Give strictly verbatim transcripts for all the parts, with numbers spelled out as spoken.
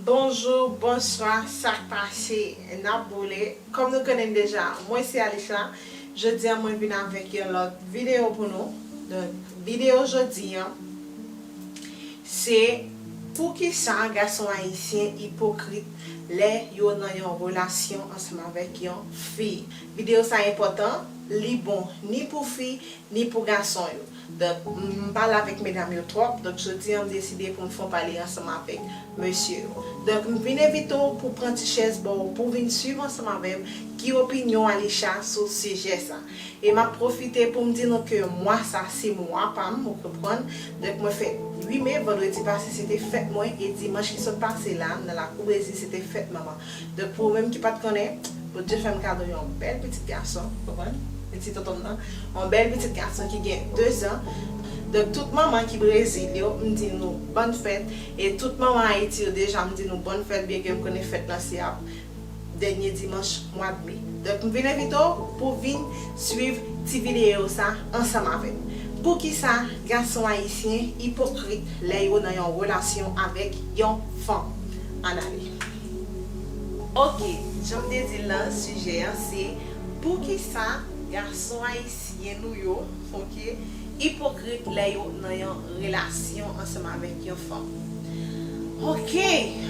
Bonjou, bonswa, sa k pase? N ap boule. Kòm nou konnen m deja, mwen se Alisha. Jodi a mwen vin avèk yon lòt videyo pou nou. Donk, videyo jodi a, se poukisa gason ayisyen ipokrit lè yo nan yon relasyon ansanm avèk yon fi. Videyo sa enpòtan, li bon ni pou fi, ni pou gason yo. Donk, m pa la avèk medam yo twòp, donk jodi a m deside pou m fè yon pale ansanm avèk mesye yo. Donk, m vin envite w pou pran ti chèz ba w, pou vin swiv ansanm avè m ki opinyon Alisha sou sijè sa. E m ap pwofite pou m di nou ke mwa sa se mwa pa m, ou konprann. Donk, mwen fèt uit me, vandredi pase se te fèt mwen, e dimanch ki sot pase la, nan lakou Brezil, se te fèt manman. Donk, pou ou menm ki pa t konnen, Bondye fè m kado yon bèl pitit gason, ou konprann? Pitit tonton m nan, yon bèl pitit gason ki gen de zan. Donk, tout manman ki Brezil yo, m di nou bòn fèt, e tout manman Ayiti yo deja, m di nou bòn fèt, byenke m konnen fèt lan se ap dènye dimanch mwa d me. Donk, m vin envite w pou vin swiv ti videyo sa ansanm avè m. Poukisa gason ayisyen ipokrit lè yo nan yon relasyon avèk yon fanm? Ann ale. Oke, jan m te di l lan, sijè an se poukisa gason ayisyen nou yo, oke, ipokrit lè yo nan yon relasyon ansanm avèk yon fanm. Oke,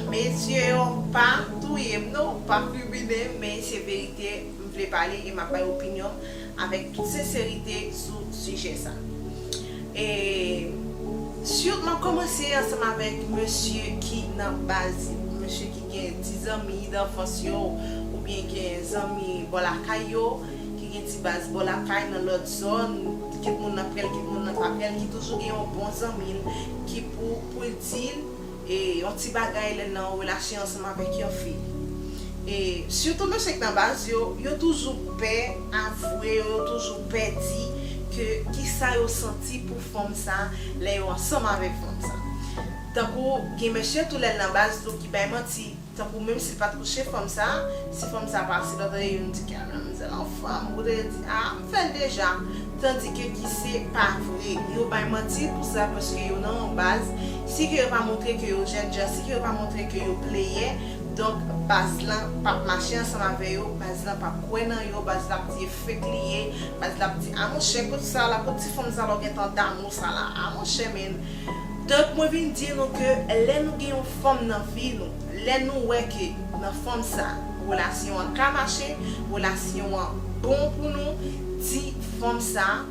mesye yo, pa touye m non, pa kribinen m, men se verite, m vle pale e m ap bay opinyon m avèk tout senserite sou sijè sa. E sitou m ap kòmanse ansanm avèk mesye ki nan baz, mesye ki gen ti zanmi danfans yo, oubyen gen zanmi bò lakay yo, ki gen ti baz bò lakay nan lòt zòn, kit moun nan prè l, kit moun nan pa prè l, ki toujou gen yon bon zanmi l ki pou, pou l di l e, yon ti bagay lè l nan yon relasyon ansanm avèk yon fi. E sitou mesye k nan baz yo, yo toujou pè avwe, yo toujou pè di ke kisa yo santi pou fanm sa lè yo ansanm avèk fanm sa. Tankou gen mesye tou lè l nan baz tou ki bay manti, tankou menm si l pa t kouche fanm sa, si fanm sa pase, l ap tande youn di ke manzè l anfòm, ou te di, a, m fè l deja. Tandike ki se pa vre. Yo bay manti pou sa paske yo nan yon baz. Si ke yo pa montre ke yo jènjan, si ke yo pa montre ke yo playè, donk baz lan p ap mache ansanm avè yo, baz lan p ap kwè nan yo, baz la ap di e fake li ye, baz la ap di, a monchè, kot sa la, kot ti fanm sa la, w gentan damou sa la, a monchè, men. Donk, mwen vin di nou ke lè nou gen yon fanm nan vi nou, lè nou wè ke nan fanm sa, relasyon an ka mache, relasyon an bon pou nou, di fanm sa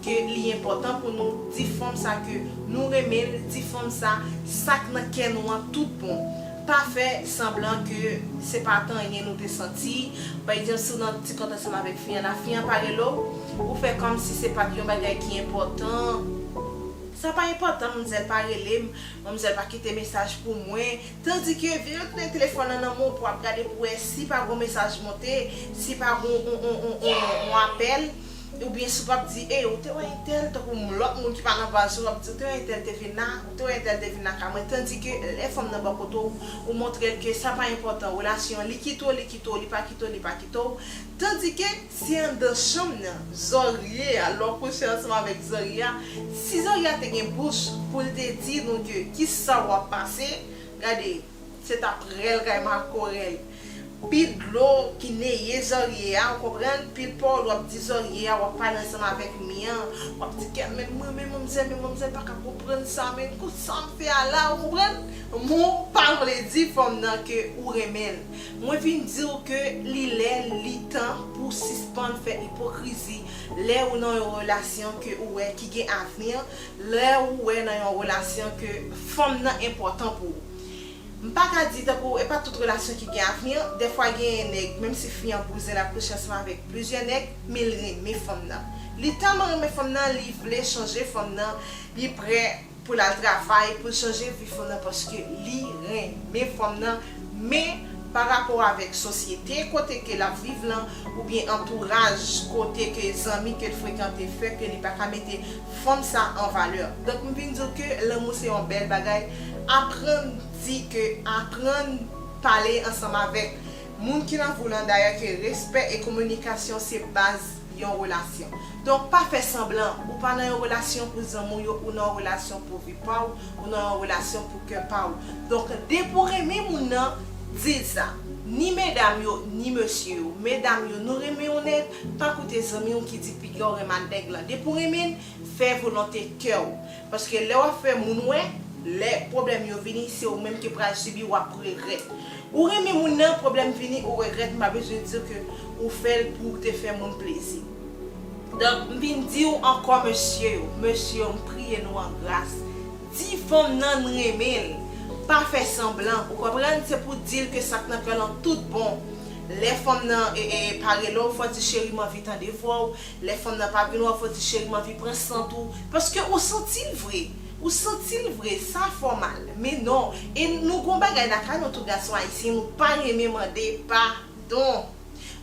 ke li enpòtan pou nou, di fanm sa ke nou renmen l, di fanm sa sa k nan kè nou an tout bon. Pa fè sanblan ke se pa t anyen nou te santi. Pa egzanp, si w nan ti kont ansanm avèk fi an, la fi an pa rele w, ou fè kòmsi se pa t yon bagay ki enpòtan. Sa pa enpòtan, manmzèl pa rele m, manmzèl pa kite mesaj pou mwen. Tandike, vin retounen telefòn nan nan men w pou w ap gade pou w wè si pa gon mesaj monte, si pa gon on, on, on, on, on apèl, oubyen si w p ap di, e, ou te wè entèl, tankou lòt moun ki pa nan baz yo, w ap di, ou te wè entèl te vin la, ou te wè entèl te vin lakay mwen. Tandike, lè fanm nan bò kote w, ou montre l ke sa pa enpòtan, relasyon an, li kite w, li kite w, li pa kite w, li pa kite w. Tandike, si anndan chanm nan, zòrye a, lè w kouche ansanm avèk zòrye a, si zòrye a te gen bouch pou l te di nou ke kisa w ap pase, gade, se t ap rèl kay makorèl. Pil dlo ki neye zòrye a, ou konprann? Pil pawòl w ap di zòrye a, w ap pale ansanm avèk mi an, w ap di, kèt, men mwen, men manmzèl, men manmzèl pa ka konprann sa, men kout sa m fè a la, ou konprann? Mwen pa vle di fanm nan ke ou renmen l. Mwen vin di w ke li lè, li tan pou w sispann fè ipokrizi lè ou nan yon relasyon ke ou wè ki gen avni, lè ou wè nan yon relasyon ke fanm nan enpòtan pou ou. M pa ka di tankou, e pa tout relasyon ki gen avni, dèfwa genyen nèg, menm si fi an bouzen, l ap kouche ansanm avèk plizyè nèg, men l renmen fanm nan. Li tèlman renmen fanm nan, li vle chanje fanm nan, li prè pou l al travay, pou l chanje vi fanm nan, paske li renmen fanm nan, men pa rapò avèk sosyete kote ke l ap viv lan, oubyen antouraj kote ke zanmi ke l frekante fè ke li pa ka mete fanm sa an valè. Donk, m vin di w ke lanmou se yon bèl bagay. Aprann di ke, aprann pale ansanm avèk moun ki nan vi w lan. Dayè ke respè e kominikasyon se baz yon relasyon. Donk, pa fè sanblan. Ou pa nan yon relasyon pou zanmi w yo, ou nan yon relasyon pou vi pa w, ou nan yon relasyon pou kè pa w. Donk, depi w renmen moun nan, di l sa. Ni medam yo, ni mesye yo. Medam yo, nou renmen w nèt, pa koute zanmi w ki di piga w renmen ak nèg lan. Depi w renmen l, fè volonte kè w. Paske lè w ap fè moun wè, lè pwoblèm yo vini, se ou menm ki pral sibi, w ap regrèt. Ou renmen moun nan, pwoblèm vini, ou regrèt, m pa bezwen di w ke ou fè l pou w te fè moun plezi. Donk, m vin di w ankò, mesye yo, mesye yo, m priye nou an gras. Di fanm nan n renmen l. Pa fè sanblan. Ou konprann? Se pou di l ke sa k nan kè l lan tout bon. Lè fanm nan e, e, pa rele w, fò di cheri, m anvi tande vwa w. Lè fanm nan pa vin wè w, fò di cheri, m anvi pran sant ou. Paske ou santi l vre. Ou santi l vre. Sa fè w mal. Men non. E nou gon bagay lakay nou tou, gason ayisyen, nou pa renmen mande padon.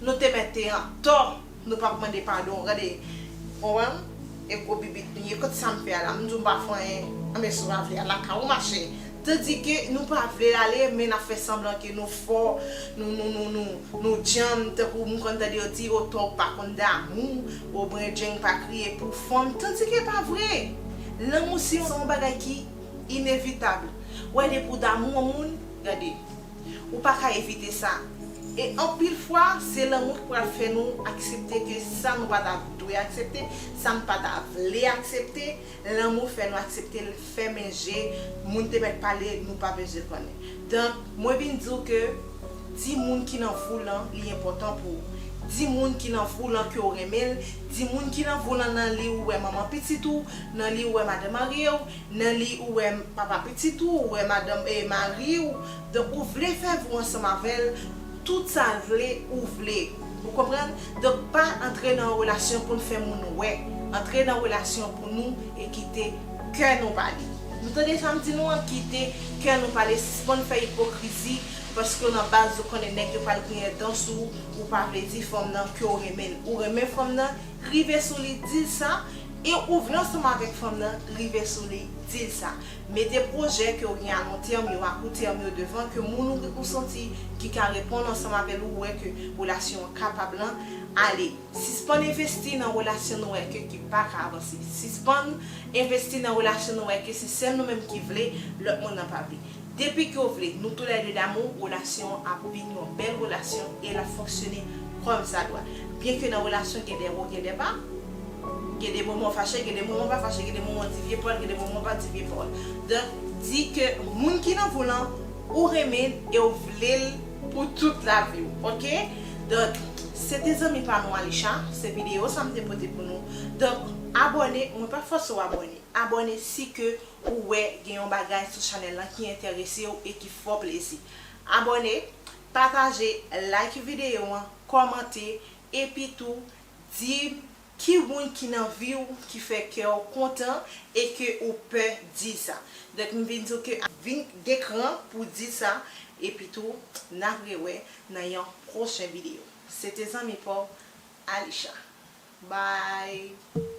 Nou te mèt te an tò. Nou p ap mande padon. Gade, w konprann? E gwo bibit nou ye. Kote sa m fè a la? M di w m pa fè anyen. Anben, si w pa vle al lakay ou, mache. Tandike nou pa vle ale, men n ap fè sanblan ke nou fò, nou, nou, nou, nou, nou djanm, tankou m konn tande yo di, o tò ou pa konn damou, o brenjeng pa kriye pou fanm. Tandike pa vre. Lanmou se yon, se yon bagay ki inevitab. Wè, depi w damou yon moun, gade, ou pa ka evite sa. E anpil fwa, se lanmou ki pral fè nou aksepte ke sa nou pa ta dwe aksepte, sa nou pa ta vle aksepte, lanmou fè nou aksepte l, fèmen je, moun te mèt pale, nou pa bezwen konnen. Donk, mwen vin di w ke di moun ki nan vi w lan, li enpòtan pou ou. Di moun ki nan vi w lan ke w renmen l, di moun ki nan vi w lan nan li ou wè manman pitit ou, nan li ou wè madan mari w, nan li ou wè papa pitit ou, ou wè madanm e mari w. Donk, ou vle fè vi w ansanm avè l, tout sa l vle, ou vle. Ou konprann? Donk, pa antre nan yon relasyon pou n fè moun wè. Antre nan relasyon pou nou e kite kè nou pale. Nou tande sa m di nou an, kite kè nou pale, sispann fè ipokrizi, paske w nan baz ou konnen nèg yo pral griyen dan sou ou, ou pa vle di fanm nan ke w renmen l. Ou renmen fanm nan, rive sou li, di l sa, e ou vle ansanm avèk fanm nan, rive sou li, di l sa. Mete pwojè ke w gen a lon tèm yo, a kou tèm yo devan, ke moun ou, ou santi ki ka reponn ansanm avè l, ou wè ke relasyon an kapab lan ale. Sispann envesti nan relasyon nou wè ke ki pa ka avanse. Sispann envesti nan relasyon nou wè ke se sèl nou menm ki vle, lòt moun nan pa vle. Depi ke w vle, nou toulède damou, relasyon an ap vin yon bèl relasyon e l ap fonksyone kòmsadwa. Byenke nan relasyon gen de wo, gen de ba, gen de moman w fache, gen de moman w pa fache, gen de moman w di vye pawòl, gen de moman w pa di vye pawòl. Donk, di ke moun ki nan vi w lan, ou renmen l e w vle l pou tout lavi w, oke? Donk, se te zanmi pa nou Alisha, se videyo sa m te pote pou nou. Donk, abòne, mwen pa fòse w abòne. Abòne si ke ou wè gen yon bagay sou chanèl lan ki enterese w e ki fè w plezi. Abòne, pataje, like videyo an, kòmante, epi tou, di m ki moun ki nan vi w ki fè kè w kontan e ke ou pè di sa. Donk, m vin di w ke vin gen kran pou di sa, epi tou, n ap rewè nan yon pwochen videyo. Se te zanmi pa w, Alisha. Bye!